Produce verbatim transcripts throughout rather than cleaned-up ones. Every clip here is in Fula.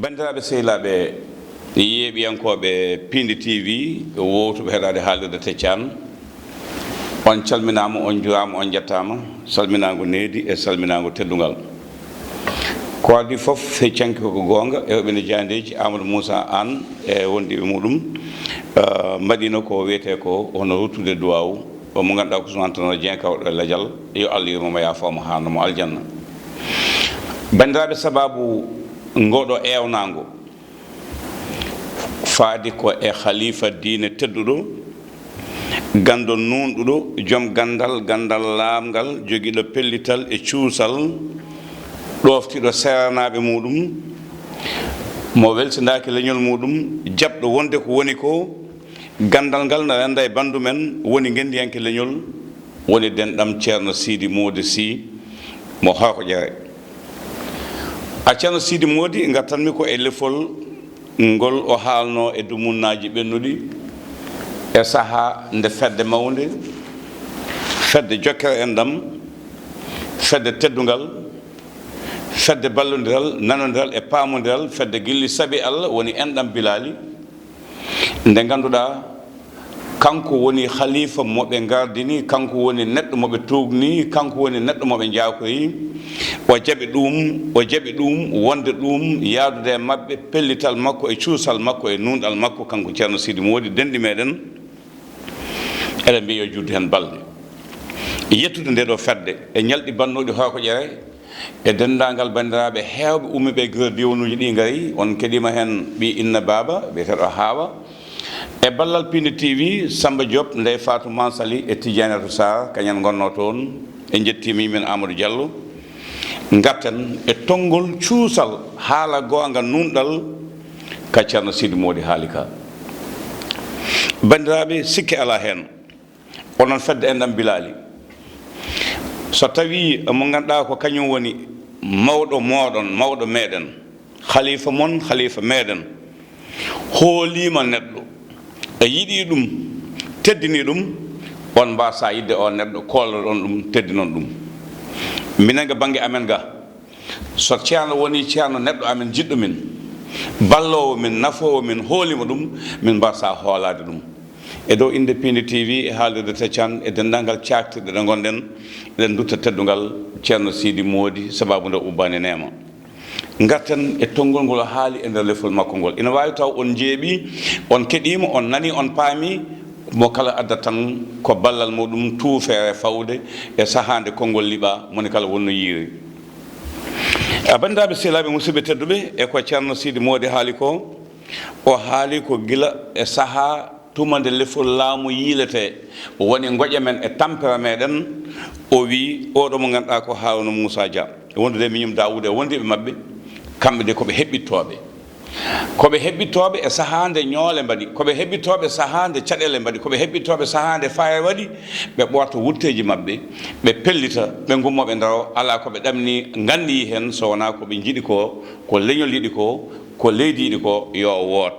Banndiraaɓe sehilaaɓe yeeɓiyankooɓe Piindi T V, wowtuɓe heɗaade haalirde Teccaan, on calminaama, on njuraama, on njettaama, salminaango needi e salminaango teddungal. Ko adii fof, so canki ko goonga, e o ɓe jaandeeji Amadou Moussa Anne e wondiiɓe muɗum, eh, mbaɗino ko wiyetee ko hono ruttude duwaawu, o mo ngannduɗaa ko Ousmane Tanor Dieng kawɗo e lajal, yo Allah yurmo mo, yaafoo mo, haarno mo aljanna. Banndiraaɓe, sabaabu ngooɗo eewnaango faadi ko e khalifa diine tedduɗo, ganndo nuunɗuɗo, joom ganndal, ganndal laamngal, jogiiɗo pellital e cuusal, ɗooftiiɗo seeranaaɓe muɗum, mo welsindaaki leñol muɗum, jaɓɗo wonde ko woni ko, ganndal ngal na rennda e banndum en, woni ngenndiyanke leñol, woni denɗam Ceerno Siidi Moodi Sih mo Hookoƴere. A Ceerno Siidi Moodi, ngartanmi ko e lefol ngol o haalno e dumunnaaji ɓennuɗi e sahaa nde fedde mawnde, fedde jokkere enɗam, fedde teddungal, fedde ballondiral, nanondiral e paamondiral, fedde gilli sabi Allah woni enɗam Bilaali, nde ngannduɗaa kanko woni khalifa mo ɓe ngardini, kanko woni neɗɗo mo ɓe tuugni, kanko woni neɗɗo mo ɓe njaakoyi. O jaɓi ɗum, o jaɓi ɗum, wonde ɗum, yaadude e maɓɓe, pellital makko e cuusal makko e nuunɗal makko, kanko Ceerno Siidi Moodi, denɗi meɗen. Eɗen mbiya yo juutdu heen balɗe. Yettude nde ɗo fedde e ñalɗi bannuɗi Hookoƴere, e denndaangal banndiraaɓe heewɓe ummiiɓe e guure diiwanuuji ɗi ngari, on keɗiima heen ɓii inna baaba, biyeteeɗo Haawa. E ballal Piindi T V, Sammba Diop, Ndeye Fatou Mansali e Tidianatou Sarr, kañum en ngonnoo toon. En njettiima yimmen Amadou Diallo. Ngarten e tonngol cuusal, haala goonga, nuunɗal ka Ceerno Siidi Moodi haali ka. Banndiraaɓe, sikke alaa heen. Onon fedde enɗam Bilaali, so tawii mo ngannduɗaa ko kañum woni mawɗo mooɗon, mawɗo meɗen, khalifa mon, khalifa meɗen, hooliima neɗɗo, e yiɗi ɗum, teddini ɗum, on mbaasa yiɗde on neɗɗo, kooloɗon ɗum, teddinon ɗum. Minen ga bannge amen ga, so ceerno woni ceerno neɗɗo amen, jiɗɗo min, balloowo min, nafoowo min, hooliima ɗum, min mbaasa hoolaade ɗum. E dow innde Piindi T V e haalirde Teccaan e denndaangal caaktirɗe ɗe ngonɗen, eɗen ndutta teddungal Ceerno Siidi Moodi, sabaabu nde o ubbaani neema. Ngarten e tonngol ngol o haali e nder lefol makko ngol. Ina waawi taw on njeeɓii, on keɗiima, on nanii, on paamii, mo kala addat tan ko ballal muɗum, tuufeere fawde e sahaa nde konngol liɓaa, moni kala wonno yiiri. A banndiraaɓe sehilaaɓe musidɓe tedduɓe, e ko Ceerno Siidi Moodi haali ko, o haali ko gila e sahaa tuma nde lefol laamu yiiletee, woni ngoƴa men e tampere meɗen, o wii, oɗo mo ngannduɗaa ko Haaruna Muusaa Jah, wondude e miñum Daawuuda e wondiiɓe maɓɓe, kamɓe de ko ɓe heɓɓittooɓe. Ko ɓe heɓɓittooɓe e sahaa nde ñoole mbaɗi, ko ɓe heɓɓittooɓe sahaa nde caɗeele mbaɗi, ko ɓe heɓɓittooɓe sahaa nde fayre waɗi, ɓe ɓoorta wutteeji maɓɓe, ɓe pellita, ɓe ngummoo ɓe ndaro, alaa ko ɓe ɗamni nganndi heen, so wonaa ko ɓe njiɗi ko, ko leñol yiɗi ko, ko leydi yiɗi ko, yo o woot.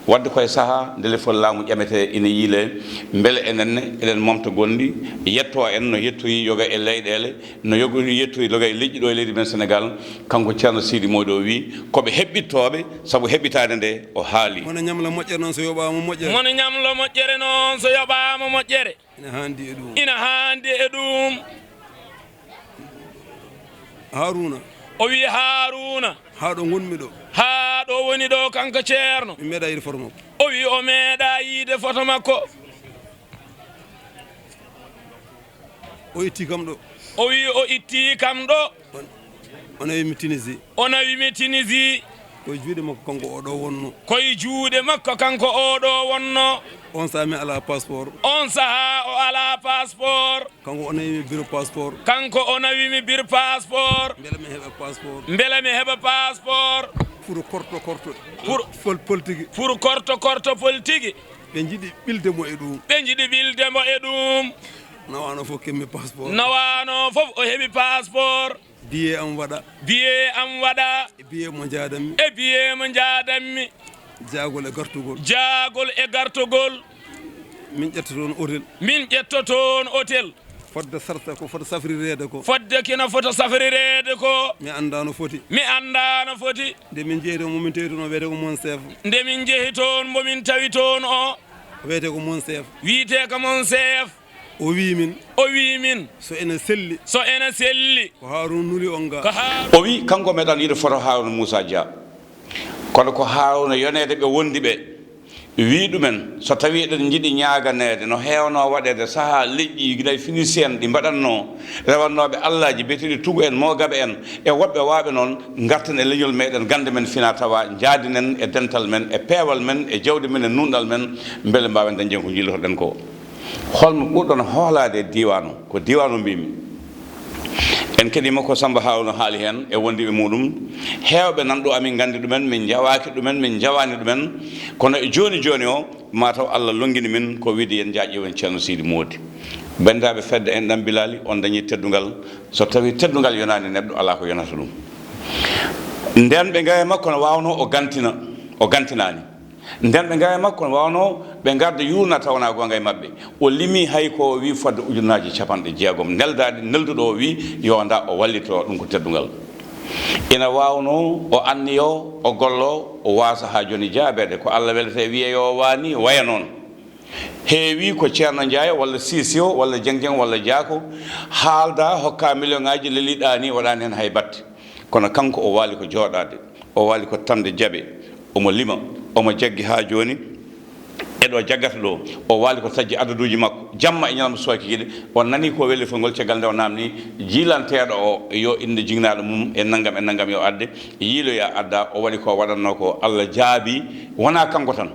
Waɗde koye sahaa nde lefol laamu ƴametee ina yiilee, mbele enen ne eɗen momta gonɗi, yettoo en no yettoyi yoga e leyɗeele, no yoga yettoyi yoga e leƴƴi ɗo e leydi men Senegaal, kanko Ceerno Siidi Moodi o wii, ko ɓe heɓɓittooɓe, sabu heɓɓitaade nde o haali. Mono ñamla moƴƴere noon so yoɓaama moƴƴere. Mono ñamla moƴƴere noon so yoɓaama moƴƴere. Ina haandi e ɗum. Ina haandi e ɗum. Haaruuna. O wii Haaruuna. Haa ɗo ngonmi ɗo. Haa ɗo woni ɗo kanko Ceerno. Mi meeɗaa yiide foto makko. O wii o meeɗaa yiide foto makko. O itti kam ɗo. O wii o itti kam ɗo. On, o nawi mi Tunisie. O nawi mi Tunisie. Koye juuɗe makko kanko o ɗo wonno. Koye juuɗe makko kanko o ɗo wonno. On sahaa mi alaa passeport. On sahaa o alaa passeport. Kanko o nawi mi bureau passeport. Kanko o nawi mi bureau passeport. Mbele mi heɓa passeport. Mbele mi heɓa passeport. Pour korto korto. Pour pol-, politique. Pour korto korto politique. Ɓe njiɗi ɓilde mo e ɗum. Ɓe njiɗi ɓilde mo e ɗum. Nawaano fof keɓmi passeport. Nawaano fof o heɓi passeport. Billet am waɗa. Billet am waɗa. E billet mo njaadanmi. E billet mo njaadanmi. Jaagol e gartugol. Jaagol e gartugol. Min ƴetta toon hôtel. Min ƴetta toon hôtel. Fodde sarta ko fota safrireede ko. Fodde kina fota safrireede ko. Mi anndaa no foti. Mi anndaa no foti. Nde min njehi toon, mo min tawi toon o wiyetee ko mon chef. Nde min njehi toon, mo min tawi toon o. O wiyetee ko mon chef. Wiyetee ko mon chef. O wii min. O wii min. So ene selli. So ene selli. Ko Haaruna nuli on ga. Ko Haaruna. O wii, kanko meɗan yiɗo foto Haaruna Muusaa Jah. Kono ko Haaruna yoneede ɓe wondi ɓe. Wii ɗumen, so tawii eɗen njiɗi ñaaganeede no heewnoo waɗeede sahaa leƴƴi gila e Finisiyeen ɗi mbaɗatnoo, rewannooɓe allaaji biyeteeɗi Tugu en, Moogabe en, e woɓɓe waawɓe noon, ngarten e leñol meeɗen, gannde men finaa tawaa, njaadinen e dental men, e peewal men, e jawdi men, e nuunɗal men, mbele mbaawen dañde ko njillotoɗen ko. Hol mo ɓurɗon hoolaade e diiwaan o? Ko diiwaan o mbiimi. En keɗiima ko Sammba Haaruna haali heen e wondiiɓe muuɗum. Heewɓe nan ɗo amin nganndi ɗumen, min njawaaki ɗumen, min njawaani ɗumen. Kono e jooni jooni o, mataw Allah lonngini min ko wiide yen njaah ƴeewen Ceerno Siidi Moodi. Banndiraaɓe fedde en ɗam Bilaali, on dañii teddungal. So tawii teddungal yonaani neɗɗo, alaa ko yonata ɗum. Ndeen ɓe ngawi e makko no waawnoo o gantina, o gantinaani. Nden ɓe ngawi e makko, no waawnoo ɓe ngarda yuurna taw wonaa goonga e maɓɓe. O limi hay ko o wii fodde ujunnaaji capanɗe jeegom neldaaɗi, nelduɗo o wii yo nda o wallito, ɗum ko teddungal. Ina waawnoo o anniyo, o gollo, o waasa haa jooni jaabeede. Ko Allah welata e wiyee yo o waani, waya noon. Heewi ko Ceerno Njaay walla Siisiyo walla Jeŋ Jeŋ walla Jaako haalda, hokka miliyoŋaaji, leliɗaani, waɗaani heen hay batte. Kono kanko o waali ko jooɗaade, o waali ko tamde jaɓe, omo lima, omo jaggi haa jooni, e ɗo jaggata ɗo, o waali ko taƴde adaduuji makko, jamma e ñalawma suwaki kikiiɗe, o nani ko weli fo ngol caggal nde o naamni jiilanteeɗo o yo innde jignaɗo mum e nanngam e nanngam yo adde, yiiloya adda, o waɗi ko waɗatnoo ko, Allah jaabi, wonaa kanko tan.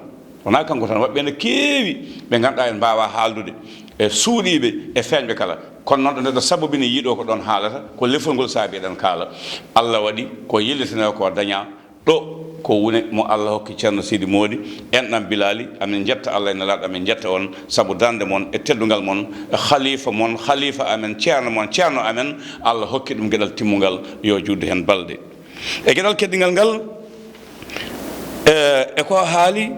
Wonaa kanko tan, woɓɓe ene keewi ɓe ngannduɗaa en mbaawaa haaldude e suuɗiiɓe e feeñɓe kala. Kono noon ɗo neɗɗo sabobini yiɗo ko ɗoon haalata, ko lefol ngol saabi eɗen kaala. Allah waɗi ko yillitanoo ko dañaa ɗo ko wune mo Allah hokki Ceerno Siidi Moodi, en ɗam Bilaali, amin njetta Allah e Nelaaɗo, amin njetta on sabu darnde mon e teddungal mon, e khalifa mon, khalifa amen, ceerno mon, ceerno amen, Allah hokki ɗum geɗal timmungal, yo juutdu heen balɗe. E geɗal keddingal ngal, e, e ko haali,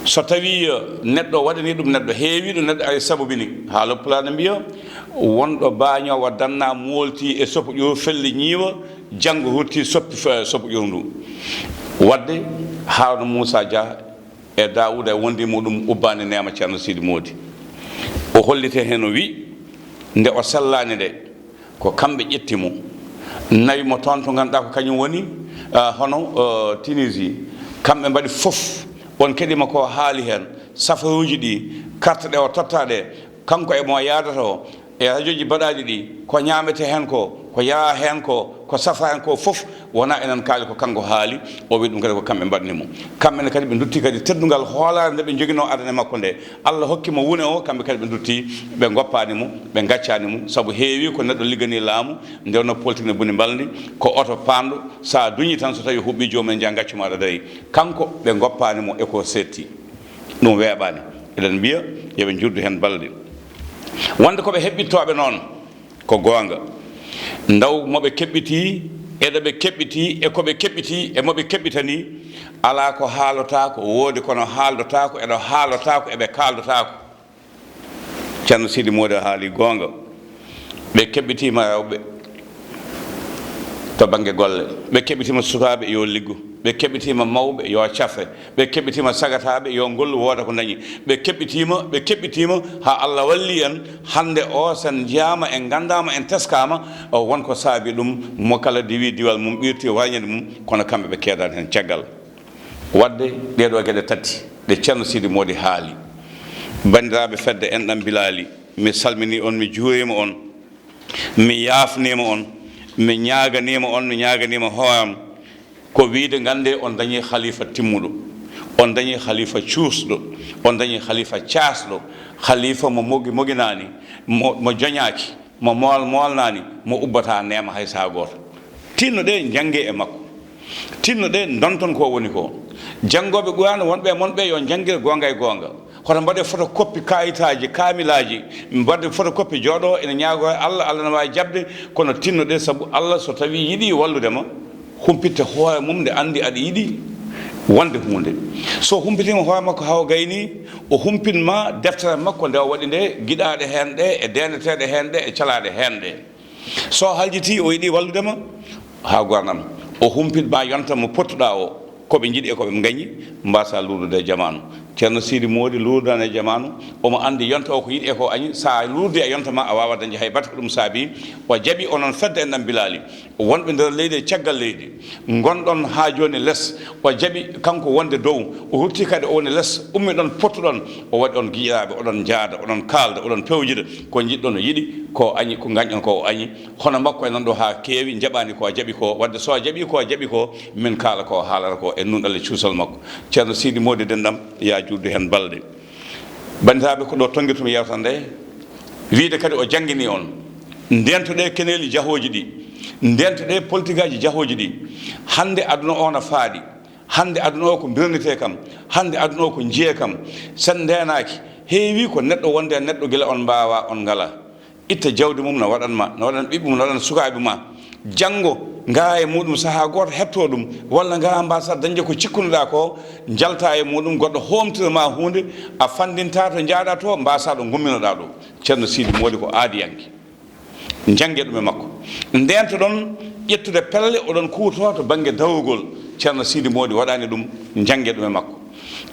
so tawii, eh, neɗɗo waɗanii ɗum neɗɗo, heewiiɗo neɗɗo ay sabobini, haala Pulaar ne mbiya, wonɗo baañoowo danna moolti e sopu ƴoru felli ñiiwa, janngo rutti soppi fe-, sopu ƴoru ndu. Waɗde Haaruna Muusaa Jah e Daawuuda e wonde muɗum ubbaani neema Ceerno Siidi Moodi. O holliti heen o wi, nde o sellaani nde, ko kamɓe ƴetti mo, nawi mo toon to ngannduɗaa ko kañum woni, ah, hono, ah, Tunisie. Kamɓe mbaɗi fof, on keɗima ko haali heen, safaruuji ɗi, carte ɗe o totta ɗe, kanko e mo yaadata o, e rajooji baɗaaɗi ɗi, ko ñaametee heen ko, ko yaraa heen ko, ko safraa heen ko fof, wonaa enen kaali ko kanko haali, o wi ɗum kadi ko kamɓe mbaɗni mo. Kamɓe ne kadi ɓe ndutti kadi teddungal hoolaare nde ɓe njoginoo adana e makko nde. Allah hokki mo wune o, kamɓe kadi ɓe ndutti, ɓe ngoppaani mo, ɓe ngaccaani mo, sabu heewi ko neɗɗo ligganii laamu, nde wonno politique ne boni mbalndi, ko oto paanɗo, so a duñii tan so tawii huɓɓii joomum en njaha ngaccu ma aɗa darii. Kanko ɓe ngoppaani mo e ko seetti. Ɗum weeɓaani. Eɗen mbiya yo ɓe njurdu heen balɗe. Wonde ko ɓe heɓɓittooɓe noon, ko goonga. Ndaw mo ɓe keɓɓitii, e ɗo ɓe keɓɓitii, e ko ɓe keɓɓitii, e mo ɓe keɓɓitanii, alaa ko haalotaako, woodi kono haaldotaako, e ɗo haalotaako, e ɓe kaaldotaako. Ceerno Siidi Moodi haali goonga. Ɓe keɓɓitiima rewɓe to bannge golle, ɓe keɓɓitiima sukaaɓe yo liggu, ɓe keɓɓitiima mawɓe yo cafe, ɓe keɓɓitiima sagataaɓe yo ngollu wooda ko ndañi, ɓe keɓɓitiima, ɓe keɓɓitiima haa Allah walli en hannde o, sen njiyaama, en nganndaama, en teskaama, o won ko saabi ɗum, mo kala diwi diwal mum, ɓirti warñeede mum, kono kamɓe ɓe keedaani heen caggal. Waɗde ɗee ɗoo geɗe tati ɗe Ceerno Siidi Moodi haali, banndiraaɓe fedde en ɗam Bilaali, mi salminii on, mi juuriima on, mi yaafniima on, mi ñaaganiima on, mi ñaaganiima hooram, ko wiyde nganndee on dañii khalifa timmuɗo, on dañii khalifa cuusɗo, on dañii khalifa caasɗo, khalifa mo mogi-, moginaani, mo, mo joñaaki, mo mool-, moolnaani, mo ubbataa neema hay sahaa gooto. Tinno-ɗee njanngee e makko. Tinno-ɗee ndonton ko woni ko. Janngooɓe Qur'aana wonɓe e mon ɓe yo njanngir goonga e goonga. Hoto mbaɗe photocopie kaayitaaji, kaamilaaji, mbaɗe photocopie jooɗoo ene ñaagoo e Allah, Allah ne waawi jaɓde, kono tinno-ɗee sabu Allah so tawii yiɗii wallude ma, humpitte hoore mum nde anndi aɗa yiɗi, wonde huunde. So humpitiima hoore makko haa o gayni, o humpit ma deftere makko nde o waɗi nde, giɗaaɗe heen ɗe, e deeneteeɗe heen ɗe, e calaaɗe heen ɗe. So haljitii o yiɗi wallude ma, haa goornam, o humpit ma yonta mo pottuɗaa o, ko ɓe njiɗi e ko ɓe ngañi, mbaasaa luurdude e jamaanu. Ceerno Siidi Moodi luurdan e jamaanu, omo anndi yonta o ko yiɗi e ko añi. So a luurdii e yonta ma, a waawaa dañde hay batte. Ko ɗum saabii o jaɓi onon fedde en ɗam Bilaali. Wonɓe nder leydi e caggal leydi, ngonɗon haa jooni les, o jaɓi kanko wonde dow, o rutti kadi o woni les, ummiɗon, pottuɗon, o waɗi on giƴiraaɓe, oɗon njaada, oɗon kaalda, oɗon pewjida, ko njiɗɗon o yiɗi, ko añi, ko ngañɗon ko o añi. Hono makko e nan ɗo haa keewi, njaɓaani ko o jaɓi ko, wadde so o jaɓi ko o jaɓi ko, min kaala ko o haalata ko e nunɗal e cuusal makko. Ceerno Siidi Moodi Denɗam, yaa juutdu heen balɗe. Banndiraaɓe, ko ɗo tonngirtumi yewtere nde, wiyde kadi o janngini on. Ndeentoɗee keneeli jahooji ɗi, ndeentoɗee politikaaji jahooji ɗi. Hannde aduna o na faaɗi, hannde aduna o ko mbirnetee kam, hannde aduna o ko njiyee kam. Sen ndeenaaki, heewi ko neɗɗo wonde e neɗɗo gila on mbaawaa, on ngalaa. Itta jawdi mum no waɗan ma, no waɗan ɓiɓɓe mum, no waɗan sukaaɓe ma. Janngo, ngaraa e muuɗum sahaa gooto, heɓtoo ɗum, walla ngaraa mbaasaa dañde ko cikkunoɗaa ko, njaltaa e muuɗum, goɗɗo hoomtira ma huunde, a fanndintaa to njaaɗaa to, mbaasaa ɗo ngumminoɗaa ɗo. Ceerno Siidi Moodi ko aadiyanke. Njanngee ɗum e makko. Ndeentoɗon ƴettude pelle, oɗon kuwtoo to bannge dawrugol. Ceerno Siidi Moodi waɗaani ɗum, njanngee ɗum e makko.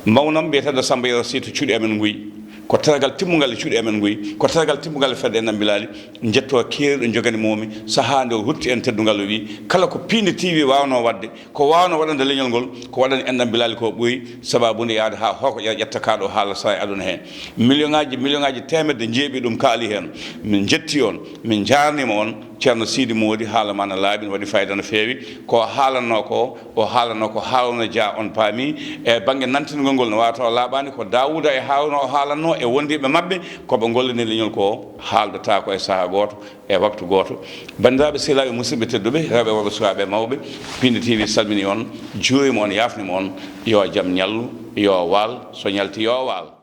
Mawnam biyeteeɗo Samba Yero Sy to cuuɗi amen nguy, ko tergal timmungal e cuuɗi amen nguy, ko tergal timmungal e fedde en Ambilaali, njettoo keeriiɗo jogani moomi sahaa nde o rutti en teddungal, o wii, kala ko Piindi T V waawnoo waɗde, ko waawnoo waɗande leñol ngol, ko waɗani en Ambilaali ko ɓuri, sabaabu nde yahde haa Hooko Ƴeer ƴetta kaa ɗo haala sara e aduna hee. Millionnaaji, millionnaaji teemedde njeeɓi ɗum, kaali heen. Min njettii on, min njaarniima on. Ceerno Siidi Moodi, haala maa na laaɓi, no waɗi fayida no feewi. Ko o haalannoo ko, o haalannoo ko Haaruna Jah, on paami, e bannge nantingol ngol, no waawa taw laaɓaani. Ko Daawuuda e Haaruna o haalannoo e wondiiɓe maɓɓe, ko ɓe ngollani leñol ko, haaldataa ko e sahaa gooto, e waktu gooto. Banndiraaɓe sehilaaɓe, musidɓe tedduɓe, rewɓe e worɓe, sukaaɓe e mawɓe, Piindi T V salminii on, juuriima on, yaafniima on. Yo jam ñallu, yo waal, so ñaltii yo waal.